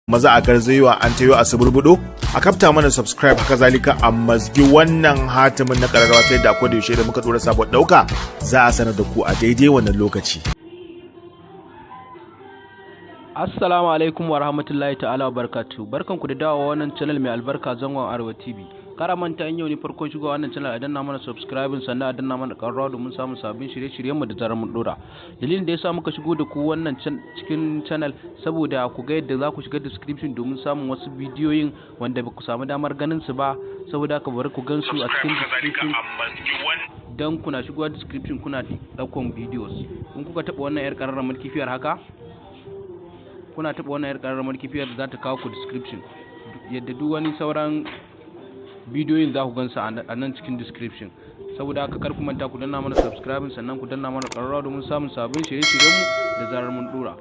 Maza a garzayewa an tayo a suburbudo a kafta mana subscribe, haka zalika a mazgi wannan hatimin na kararrawa, ta yadda akwai da yaushe da muka dora sabon dauka za a sanar da ku a daidai wannan lokaci. Assalamu alaikum wa rahmatullahi ta'ala wa barakatuh. Barkanku da dawowa wannan channel mai albarka, Zangon Arewa TV. Kara manta, in yau ne farkon shigowa wannan channel, a danna mana subscribe, sannan a danna mana ƙararrawa domin samun sabbin shirye-shiryen mu da zarar mun dora. Dalilin da yasa muka shigo da ku wannan cikin channel, saboda ku ga yadda za ku shiga description domin samun wasu bidiyoyin wanda ba ku samu damar ganin su ba. Saboda haka bari ku gan su a cikin description, dan kuna shigowa description kuna ɗaukan videos. In kuka taɓa wannan yar ƙararrawar kifiyar haka, kuna taɓa wannan yar ƙararrawar kifiyar, za ta kawo ku description, yadda duk wani sauran bidiyoyin za ku gansu a nan cikin description. Saboda haka kar ku manta ku danna mana subscribe, sannan ku danna mana ƙararrawa domin samun sabbin shirye-shiryenmu da zarar mun dora.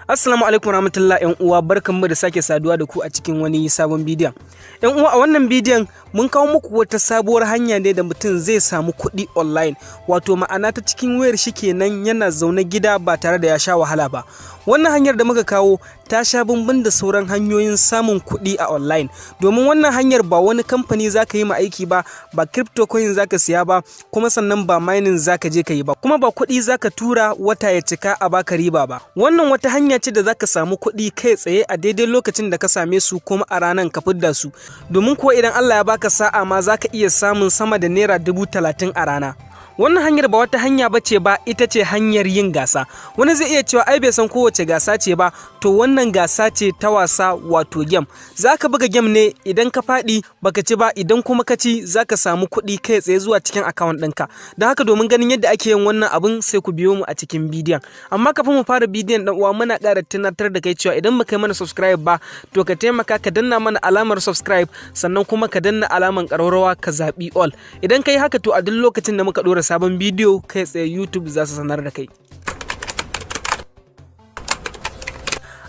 Assalamu alaikum warahmatullahi, yan uwa, barkanmu da sake saduwa da ku a cikin wani sabon bidiyon. Yan uwa, a wannan bidiyon mun kawo muku wata sabuwar hanya ne da mutum zai samu kuɗi online, wato ma'ana ta cikin wayar shi kenan, yana zaune gida ba tare da ya sha wahala ba. Wannan hanyar da muka kawo ta sha bamban da sauran hanyoyin samun kuɗi a online, domin wannan hanyar ba wani kamfani zaka yi ma aiki ba, ba crypto coin zaka siya ba, kuma sannan ba mining zaka je ka yi ba, kuma ba kuɗi zaka tura wata ya cika a baka riba ba. Wannan wata hanya ce da zaka samu kuɗi kai tsaye a daidai lokacin da ka same su, kuma a ranar ka fidda su, domin kuwa idan Allah ya baka sa'a ma, zaka iya samun sama da ₦30,000 a rana. Wannan hanyar ba wata hanya ba ce ba, ita ce hanyar yin gasa. Wani zai iya cewa ai bai san kowace gasa ce ba. To, wannan gasa ce ta wasa, wato game. Za ka buga game ne, idan ka faɗi baka ci ba, idan kuma ka ci za ka samu kuɗi kai tsaye zuwa cikin account ɗinka. Don haka, domin ganin yadda ake yin wannan abin, sai ku biyo mu a cikin bidiyon. Amma kafin mu fara bidiyon, dan uwa, muna ƙara tunatar da kai cewa idan baka yi mana subscribe ba, to ka taimaka ka danna mana alamar subscribe, sannan kuma ka danna alamar ƙararrawa, ka zaɓi all. Idan ka yi haka, to a duk lokacin da muka ɗora sabon bidiyo, kai tsaye YouTube za su sanar da kai.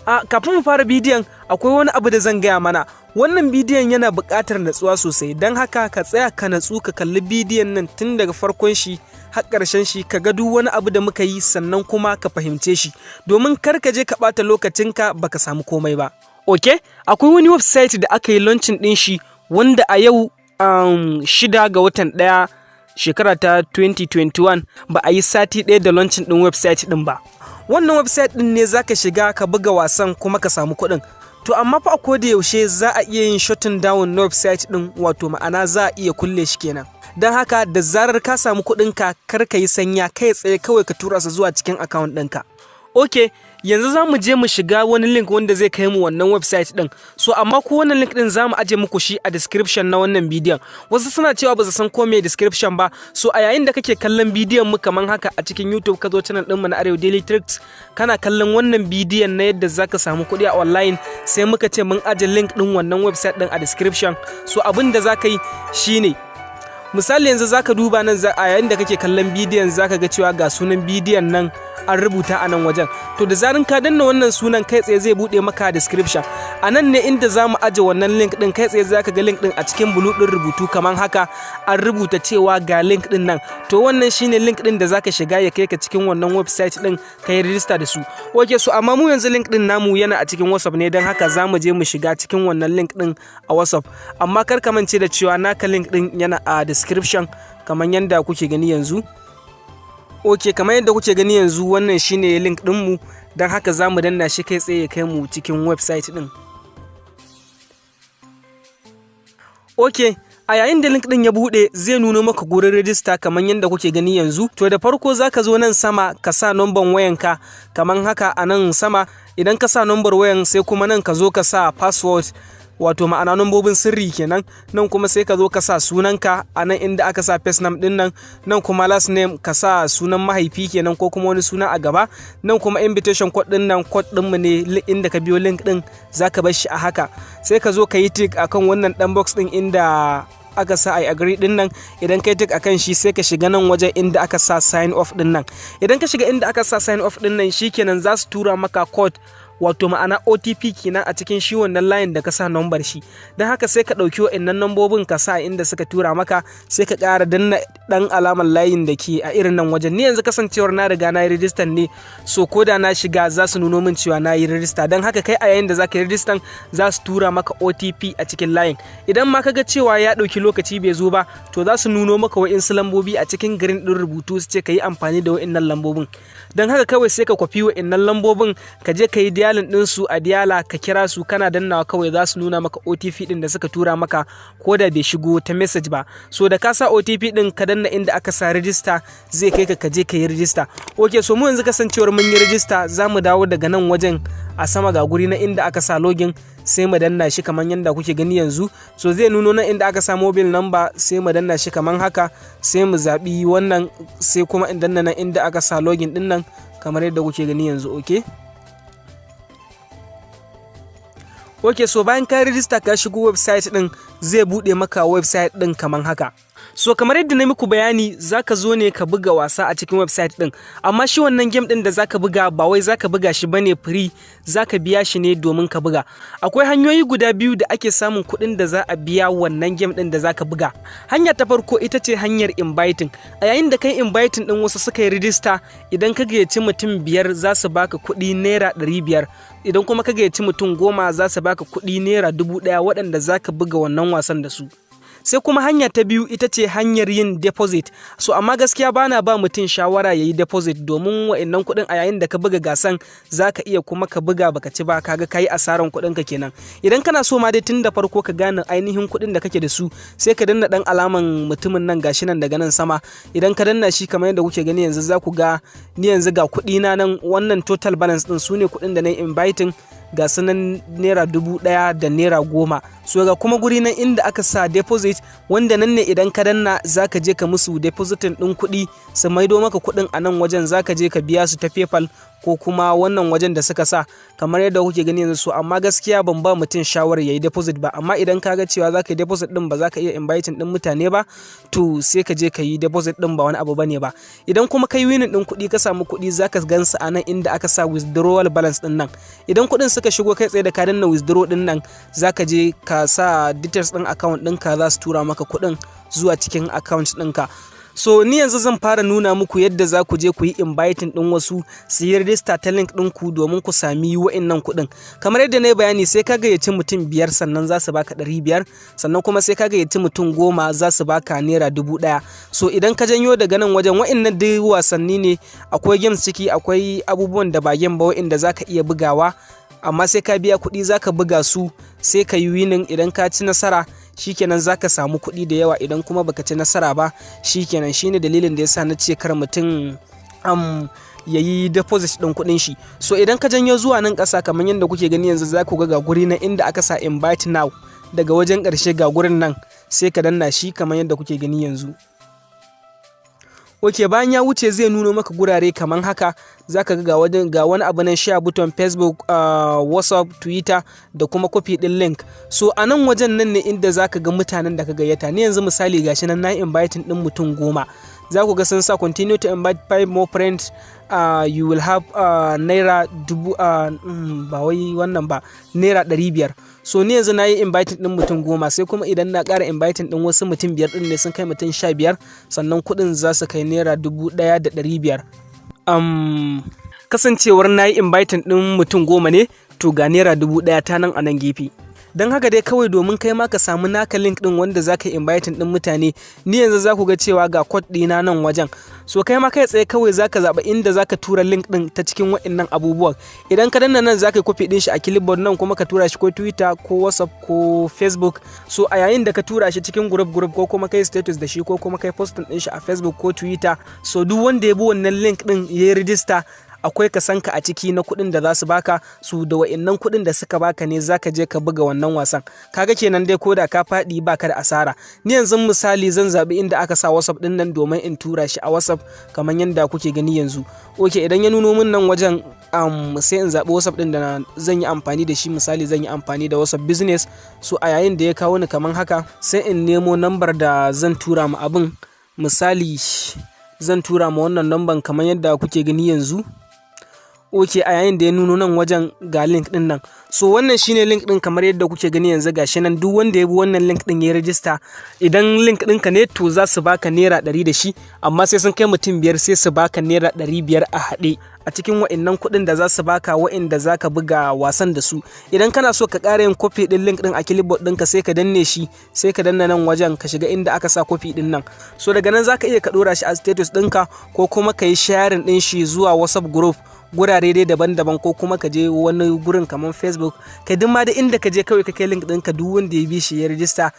A kafin mu fara bidiyon, akwai wani abu da zan gaya mana. Wannan bidiyon yana buƙatar natsuwa sosai, don haka ka tsaya ka natsu, ka kalli bidiyon nan tun daga farkon shi har ƙarshen shi, ka ga duk wani abu da muka yi, sannan kuma ka fahimce shi, domin kar ka je ka ɓata lokacinka baka samu komai ba. Ok, akwai wani website da aka yi launching ɗin shi, wanda a yau 6 ga watan 1 shekara ta 2021, ba a yi sati ɗaya da launching ɗin website ɗin ba. Wannan website ɗin ne zaka shiga ka buga wasan kuma ka samu kuɗin. To, amma fa a koda yaushe za a iya yin shutting down na website ɗin, wato ma'ana za a iya kulle shi kenan. Don haka da zarar ka samu kuɗinka, kar ka yi sanya, kai tsaye kawai ka tura su zuwa cikin account ɗinka. Ok, yanzu za mu je mu shiga wani link wanda zai kai mu wannan website din. So amma ko wannan link din za mu aje muku shi a description na wannan bidiyon. Wasu suna cewa ba su san ko me description ba. So a yayin da kake kallon bidiyon mu kaman haka a cikin YouTube, ka zo channel din mu na Arewa Daily Tricks, kana kallon wannan bidiyon na yadda zaka samu kuɗi a online, sai muka ce mun aje link din wannan website din a description. So abin da zaka yi shine, misali yanzu zaka duba nan, a yayin da kake kallon bidiyon, zaka ga cewa ga sunan bidiyon nan an rubuta a nan wajen. To, da zarin ka danna wannan sunan, kai tsaye zai bude maka description. A nan ne inda za mu aje wannan link din. Kai tsaye zaka ga link din a cikin blue din rubutu kaman haka, an rubuta cewa ga link din nan. To, wannan shine link din da zaka shiga ya kai ka cikin wannan website din, ka yi register da su. Okay, so amma mu yanzu link din namu yana a cikin WhatsApp ne, don haka za mu je mu shiga cikin wannan link din a WhatsApp. Amma kar ka mance da cewa naka link din yana a description kamar yadda kuke gani yanzu. Ok, kamar yadda kuke gani yanzu, wannan shine link ɗinmu, don haka za mu danna shi kai tsaye ya kai mu cikin website ɗin. Ok, a yayin da link ɗin ya buɗe, zai nuno maka gurin register kamar yadda kuke gani yanzu. To, da farko zaka zo nan sama ka sa number wayanka kamar haka a nan sama. Idan ka sa number wayan, sai kuma nan ka zo ka sa password, wato ma'ana nambobin sirri kenan. Nan kuma sai ka zo ka sa sunanka a nan inda aka sa first name din nan. Nan kuma last name, ka sa sunan mahaifi kenan ko kuma wani suna a gaba. Nan kuma invitation code din nan, code din mu ne inda ka biyo link din, zaka bar shi a haka. Sai ka zo ka yi tick akan wannan dan box din inda aka sa "I agree" din nan. Idan kai tick akan shi, sai ka shiga nan wajen inda aka sa "sign up" din nan. Idan ka shiga inda aka sa "sign up" din nan, shikenan, za su tura maka code, wato ma'ana OTP kenan, a cikin shi wannan layin da ka sa number shi. Don haka sai ka ɗauki wa'annan nambobin ka sa inda suka tura maka, sai ka ƙara danna Dan alamar layin da ke a irin nan wajen. Ni yanzu kasancewar na riga na yi rijistan ne, so ko da na shiga za su nuno min cewa na yi rijista. Don haka kai a yayin da za ka yi rijistan, za su tura maka OTP a cikin layin. Idan ma ka ga cewa ya ɗauki lokaci bai zo ba, to za su nuno maka wa'insu lambobi a cikin green ɗin rubutu, su ce ka yi amfani da wa'innan lambobin. Don haka kawai sai ka kwafi wa'innan lambobin, ka je ka yi dialing ɗinsu a dialer, ka kira su. Kana dannawa kawai za su nuna maka OTP ɗin da suka tura maka, ko da bai shigo ta message ba. So da ka sa OTP ɗin, ka danna inda aka sa register, zai kai ka ka je ka yi register. Ok, so mu yanzu kasancewar mun yi register, za mu dawo daga nan wajen a sama, ga guri na inda aka sa login, sai mu danna shi kamar yadda kuke gani yanzu. So zai nuno nan inda aka sa mobile number, sai mu danna shi kamar haka, sai mu zaɓi wannan, sai kuma in danna nan inda aka sa login din nan kamar yadda kuke gani yanzu. Ok, so bayan ka register ka shigo website din, zai bude maka website din kaman haka. So kamar yadda na muku bayani, zaka zo ne ka buga wasa a cikin website din, amma shi wannan game din da zaka buga ba wai zaka buga shi bane free, zaka biya shi ne domin ka buga. Akwai hanyoyi guda biyu da ake samun kuɗin da za a biya wannan game din da zaka buga. Hanya ta farko ita ce hanyar inviting. A yayin da kai inviting din wasu suka yi register, idan ka gayyaci mutum 5 za su baka kuɗi naira 500. Idan kuma ka gayyaci mutum 10 za su baka kuɗi naira 1000 waɗanda zaka buga wannan wasan da su. Sai kuma hanya ta biyu ita ce hanyar yin deposit. So amma gaskiya bana ba mutum shawara ya yi deposit, domin wa'annan kuɗin a yayin da ka buga gasan zaka iya kuma ka buga baka ci ba, kaga kayi asaran kuɗin ka kenan. Idan kana so ma dai tun da farko ka gane ainihin kuɗin da kake da su, sai ka danna dan alaman mutumin nan, gashi nan daga nan sama. Idan ka danna shi kamar yadda kuke gani yanzu, za ku ga ni yanzu ga kuɗi na nan. Wannan total balance din su ne kuɗin da na yi inviting, ga sunan naira 1010. So ga kuma guri nan inda aka sa deposit, wanda nan ne idan ka danna zaka je ka musu depositing din kuɗi, su maido maka kuɗin a nan wajen. Zaka je ka biya su ta PayPal ko kuma wannan wajen da suka sa kamar yadda kuke gani yanzu. So amma gaskiya ban ba mutum shawarar yayi deposit ba, amma idan ka ga cewa zaka yi deposit din ba za ka iya inviting din mutane ba, to sai ka je ka yi deposit din, ba wani abu bane ba. Idan kuma kai winning din kuɗi, ka samu kuɗi, zaka gansu a nan inda aka sa withdrawal balance din nan. Idan kuɗin suka shigo, kai tsaye da ka danna withdraw din nan, zaka je ka sa details din account ɗinka, za su tura maka kuɗin zuwa cikin account ɗinka. So ni yanzu zan fara nuna muku yadda za ku je ku yi inviting ɗin wasu su yi register ta link ɗinku domin ku sami wa'innan kuɗin. Kamar yadda na yi bayani, sai ka gayyaci mutum 5 sannan za su baka 500, sannan kuma sai ka gayyaci mutum 10 za su baka naira 1000. So idan ka janyo daga nan wajen, wa'innan duk wasanni ne, akwai games ciki, akwai abubuwan da ba game ba wa'inda za ka iya bugawa, amma sai ka biya kuɗi za ka buga su. Sai ka yi winning, idan ka ci nasara shikenan za ka samu kuɗi da yawa, idan kuma baka ci nasara ba shikenan. Shine dalilin da yasa na ce kar mutum ya yi deposit ɗin kuɗin shi. So idan ka janyo zuwa nan ƙasa kamar yadda kuke gani yanzu, za ku ga ga guri na inda aka sa invite now. Daga wajen ƙarshe ga gurin nan, sai ka danna shi kamar yadda kuke gani yanzu. Ok, bayan ya wuce zai nuno maka gurare kamar haka. Zaka ga ga wani abu nan, share button, Facebook, WhatsApp, Twitter da kuma copy din link. So a nan wajen nan ne inda zaka ga mutanen da ka gayyata. Ni yanzu misali gashi nan na inviting din mutum 10. Za ku ga sun sa "Continue to invite five more friends, you will have naira dubu", ba wai wannan ba, naira 500. So ni yanzu na yi inviting din mutum 10, sai kuma idan na ƙara inviting din wasu mutum 5 din ne sun kai mutum 15, sannan kuɗin za su kai naira 1500. Kasancewar na yi inviting din mutum 10 ne, to ga naira 1000 ta nan a nan gefe. Don haka dai kawai domin kai ma ka samu naka link din wanda zaka inviting din mutane, ni yanzu za ku ga cewa ga code ɗina nan wajen. So kai ma kai tsaye kawai zaka zaɓa inda zaka tura link din ta cikin waɗannan abubuwan. Idan ka danna nan, zaka yi copy din shi a clipboard, nan kuma ka tura shi ko Twitter ko WhatsApp ko Facebook. So a yayin da ka tura shi cikin group group, ko kuma kai status da shi, ko kuma kai posting din shi a Facebook ko Twitter, so duk wanda ya bi wannan link din ya yi register, akwai kasanka a ciki na kuɗin da za su baka. Su da wa'innan kuɗin da suka baka ne zaka je ka buga wannan wasan. Kaga kenan dai ko da ka faɗi baka da asara. Ni yanzu misali zan zaɓi inda aka sa WhatsApp ɗin nan domin in tura shi a WhatsApp kamar yadda kuke gani yanzu. Ok, idan ya nuno min nan wajen, sai in zaɓi WhatsApp ɗin da zan yi amfani da shi. Misali zan yi amfani da WhatsApp Business. So a yayin da ya kawo ni kamar haka, sai in nemo nambar da zan tura ma abin. Misali zan tura ma wannan namban kamar yadda kuke gani yanzu. Ok, a yayin da ya nuno nan wajen ga link din nan. So wannan shine link din kamar yadda kuke gani yanzu, gashi nan. Duk wanda ya bi wannan link din ya register, idan link ɗinka ne, to za su baka ₦100 da shi, amma sai sun kai mutum 5 sai su baka ₦500 a haɗe a cikin wa'innan kuɗin da za su baka wa'inda za ka buga wasan da su. Idan kana so ka ƙara yin copy ɗin link ɗin a clipboard ɗinka, sai ka danne shi, sai ka danna nan wajen, ka shiga inda aka sa copy ɗin nan. So daga nan za ka iya ka ɗora shi a status ɗinka, ko kuma ka yi sharing ɗin shi zuwa WhatsApp group, gurare dai daban-daban, ko kuma ka je wani gurin kamar Facebook. Kai, duk ma da inda ka je kawai ka kai link ɗinka, duk wanda ya bi shi ya rijista,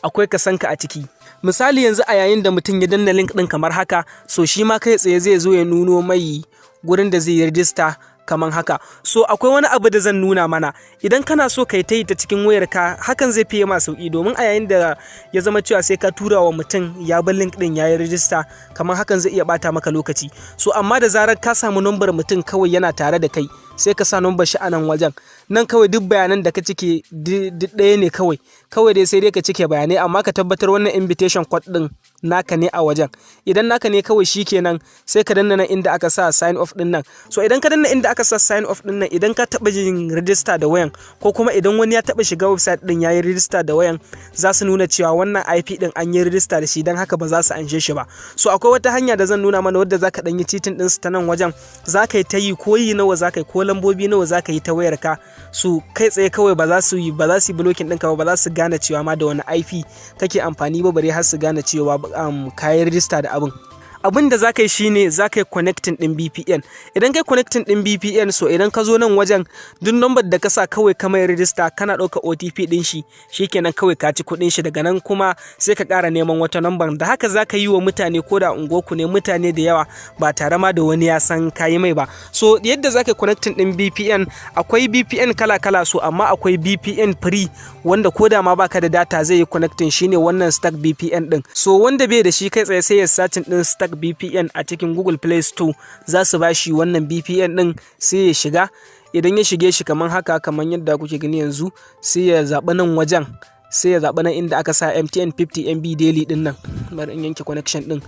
akwai ka sanka a ciki. Misali yanzu, a yayin da mutum ya danna link ɗin kamar haka, so shi ma kai tsaye zai zo ya nuno mai gurin da zai yi rijista kamar haka. So akwai wani abu da zan nuna mana. Idan kana so kai ta yi ta cikin wayarka, hakan zai fiye ma sauki, domin a yayin da ya zama cewa sai ka tura wa mutum ya bi link din ya yi rijista, kamar hakan zai iya bata maka lokaci. So amma da zarar ka samu numbar mutum kawai yana tare da kai, sai ka sa numbar shi a nan wajen nan. Kawai duk bayanan da ka cike duk ɗaya ne. Kawai kawai dai sai dai ka cike bayanai, amma ka tabbatar wannan invitation code din naka ne a wajen. Idan naka ne kawai, shikenan, sai ka danna nan inda aka sa sign up din nan. So idan ka danna inda aka sa sign up din nan, idan ka taba yin register da wayan, ko kuma idan wani ya taba shiga website din yayi register da wayan, za su nuna cewa wannan IP din an yi register da shi, dan haka ba za su anshe shi ba. So akwai wata hanya da zan nuna mana wadda zaka dan yi cheating din su ta nan wajen. Zaka yi ta yi, ko yi nawa zaka yi, ko lambobi nawa zaka yi ta wayar ka, su kai tsaye kawai ba za su yi blocking ɗinka ba, ba za su gane cewa ma da wani IP kake amfani ba, bare har su gane cewa kayi register da abin. Abin da zaka yi shine zaka yi connecting din VPN. Idan kai connecting din VPN, so idan ka zo nan wajen, duk number da ka sa kawai ka mai register, kana ɗauka OTP din shi, shikenan, kawai ka ci kuɗin shi. Daga nan kuma sai ka ƙara neman wata number. Da haka zaka yi wa mutane, ko da unguwarku ne, mutane da yawa, ba tare ma da wani ya san kayi mai ba. So yadda zaka yi connecting din VPN, akwai VPN kala-kala, so amma akwai VPN free wanda ko da ma baka da data zai yi connecting, shine wannan Stack VPN din. So wanda bai da shi, kai tsaye sai ya searching din Stack VPN a cikin Google Play Store, za su bashi wannan VPN din, sai ya shiga. Idan ya shige shi kamar haka, kamar yadda kuke gani yanzu, sai ya zaɓi nan wajen, sai ya zaɓi nan inda aka sa MTN 50 MB daily din nan. Bari in yanke connection din.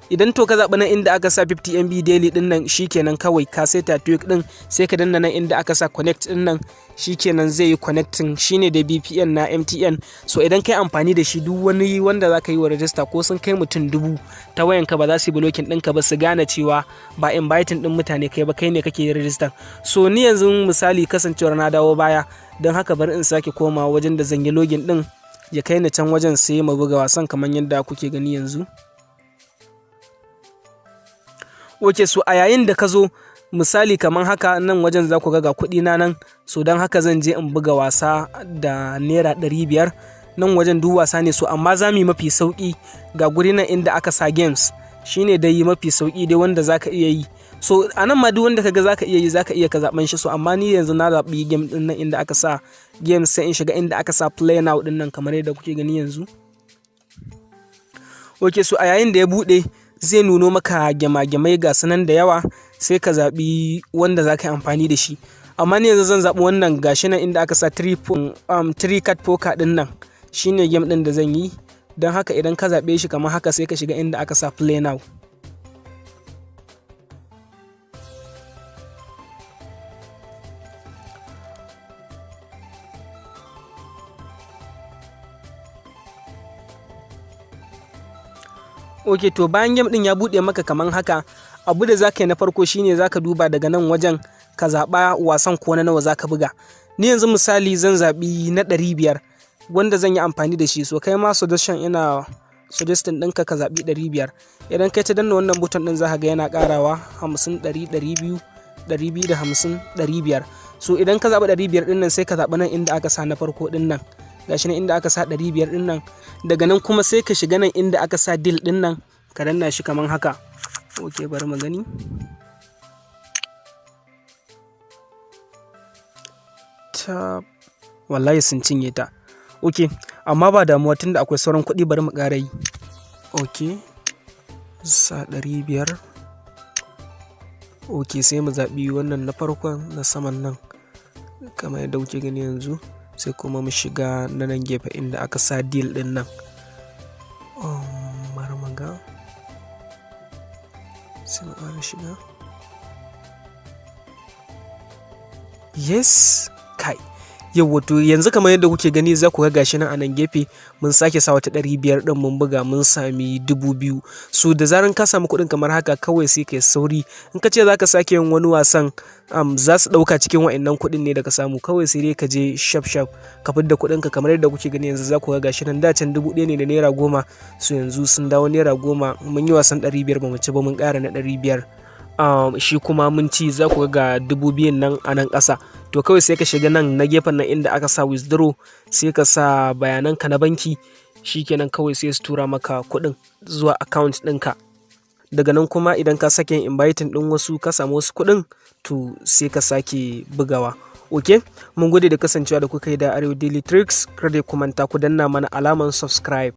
Idan to ka zaɓi nan inda aka sa 50 MB daily din nan, shikenan, kawai ka saita tweak din, sai ka danna nan inda aka sa connect din nan, shikenan zai yi connecting. Shine da VPN na MTN. So idan kai amfani da shi, duk wani wanda za ka yi wa register, ko sun kai mutum 1000 ta wayanka, ba za su yi blocking ɗinka ba, su gane cewa ba inviting ɗin mutane kai ba, kai ne kake register. So ni yanzu misali, kasancewar na dawo baya, don haka bari in sake koma wajen da zan yi login ɗin, ya kai ni can wajen, sai mu buga wasan kamar yadda kuke gani yanzu. Ok, so a yayin da ka zo misali kamar haka nan wajen, za ku ga ga kuɗi na nan. So don haka zan je in buga wasa da ₦500 nan wajen. Duk wasa ne, so amma za mu yi mafi sauƙi. Ga guri nan inda aka sa games, shine dai mafi sauƙi dai wanda za ka iya yi. So a nan ma duk wanda kaga za ka iya yi, za ka iya ka zaɓen shi. So amma ni yanzu na zaɓi game ɗin nan inda aka sa games, sai in shiga inda aka sa play now ɗin nan kamar yadda kuke gani yanzu. Ok, so a yayin da ya buɗe, zai nuno maka gyama-gyamai, ga sunan da yawa, sai ka zaɓi wanda za ka yi amfani da shi. Amma ni yanzu zan zaɓi wannan, gashi nan inda aka sa 3 card poker ɗin nan, shine game ɗin da zan yi. Don haka idan ka zaɓe shi kamar haka, sai ka shiga inda aka sa play now. Ok, to bayan game din ya bude maka kaman haka, abu da zaka yi na farko shine zaka duba daga nan wajen, ka zaɓa wasan ko na nawa zaka buga. Ni yanzu misali zan zaɓi na 500 wanda zan yi amfani da shi. So kai ma suggestion, ina suggesting ɗinka ka zaɓi 500. Idan kai ta danna wannan button ɗin, zaka ga yana ƙarawa 50, 100, 200, 250, 500. So idan ka zaɓi 500 ɗin nan, sai ka zaɓi nan inda aka sa na farko ɗin nan, gashi nan inda aka sa 500 ɗin nan. Daga nan kuma sai ka shiga nan inda aka sa deal ɗin nan, ka danna shi kaman haka. Ok, bari mu gani ta. Wallahi sun cinye ta. Ok, amma ba damuwa, tunda akwai sauran kuɗi, bari mu ƙara yi. Ok, sa 500. Ok, sai mu zaɓi wannan na farkon na saman nan kamar yadda kuke gani yanzu, sai kuma mu shiga na nan gefe inda aka sa deal ɗin nan. Bari mu ga, sai mu ƙara shiga. Yes, kai. Yau wato yanzu kamar yadda kuke gani, za ku ga gashi nan a nan gefe mun sake sa wata 500 ɗin, mun buga, mun sami 2,000. So da zaran ka samu kuɗin kamar haka, kawai sai kai sauri. In ka ce za ka sake yin wani wasan, za su ɗauka cikin wa'annan kuɗin ne da ka samu. Kawai sai dai ka je shaf shaf ka fidda kuɗin ka. Kamar yadda kuke gani yanzu, za ku ga gashi nan, da can 1,000 ne da naira 10, so yanzu sun dawo naira 10. Mun yi wasan 500 ba mu ci ba, mun ƙara na 500, shi kuma mun ci. Za ku ga 2,000 nan a nan ƙasa. To kawai sai ka shiga nan na gefen nan inda aka sa withdraw, sai ka sa bayananka na banki. Shikenan, kawai sai su tura maka kuɗin zuwa account ɗinka. Daga nan kuma idan ka sake inviting ɗin wasu, ka samu wasu kuɗin, to sai ka sake bugawa. Ok, mun gode da kasancewa da kuka yi da Arewa Daily Tricks. Kada ku manta ku danna mana alaman subscribe.